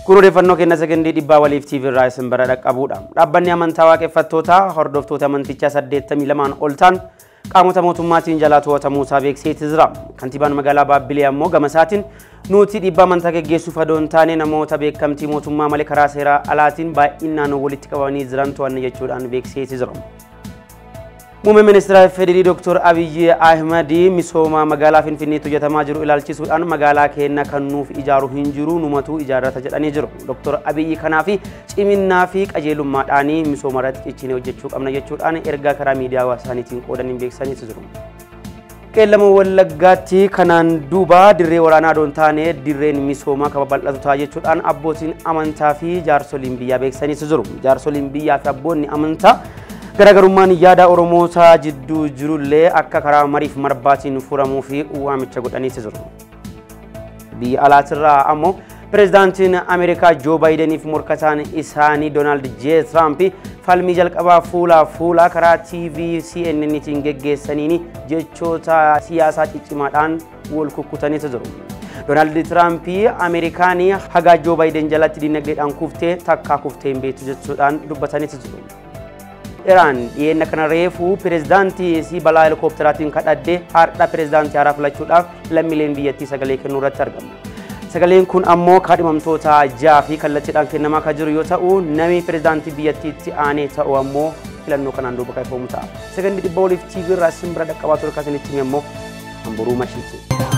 Kun odeeffannoo kenna sekondii dhibbaa waliif TV irraa isin bira dhaqqabudha. Dhaabbanni amantaa waaqeffattootaa hordoftoota amantichaa 82 ol ta'an qaamota mootummaatiin jalaa to'atamuu isaa beeksiseeti jira. Kantiibaan magaalaa Baabbilee ammoo gama isaatiin nuti dhiibbaa amantaa geggeessuuf adoo hin taane namoota beekamtii mootummaa malee karaa seeraa alaatiin baay'inaan walitti qabamanii jiran to'anne jechuudhaan beeksiseeti jira. Muummeen ministeera FDD Dr. Abiyyi Ahmad misooma magaalaa Finfinneetti hojjetamaa jiru ilaalchisuudhaan magaalaa keenya kan nuuf ijaaru hin jiru numatu ijaarrata jedhanii jiru. Dr. Abiyyi kanaaf ciminnaa fi qajeelummaadhaan misooma irratti cichinee hojjechuu qabna jechuudhaan ergaa karaa miidiyaa hawaasaaniitiin qoodaniin beeksisanii jiru. Qeellama Wallaggaatti kanaan duuba dirree waraanaa adoo hin taane dirreen misoomaa kan babal'atu ta'a jechuudhaan abbootiin amantaa fi jaarsoliin biyyaa beeksisanii jiru. Jaarsoliin biyyaa fi abboonni amantaa garaagarummaan yaada Oromoota jidduu jirullee akka karaa mariif marbaatiin furamuu fi waamicha godhanii jiru. Biyya alaatirraa ammoo pireezidaantiin Ameerikaa Joo Baayideniif morkataan isaanii Doonaald J. Tiraamp falmii jalqabaa fuula fuula karaa TV CNNtiin geggeessaniin jechoota siyaasaa ciccimaadhaan wal kukkutanii jiru. Doonaald Tiraamp Ameerikaan hagaa Joo Baayiden jalatti dinagdeedhaan kuftee takkaa kuftee hin beektu jechuudhaan dubbatanii jiru. Iraan dhiyeenya kana reefuu pireezidaantii isii balaa helikoophteraatiin kadhadde har'a pireezidaantii haaraa filachuudhaaf lammiileen biyyattii sagalee kennuu irratti argamu. Sagaleen kun ammoo kaadhimamtoota 6 fi kallattiidhaan kennamaa kan jiru yoo ta'u namni pireezidaantii biyyattiitti aanee ta'u ammoo filannoo kanaan duuba kan ifamu ta'a. Sagantii dhibba oliif TV irraa isin bira dhaqqabaa ture kan isinitti hime ammoo Hamburuu Mashiiti.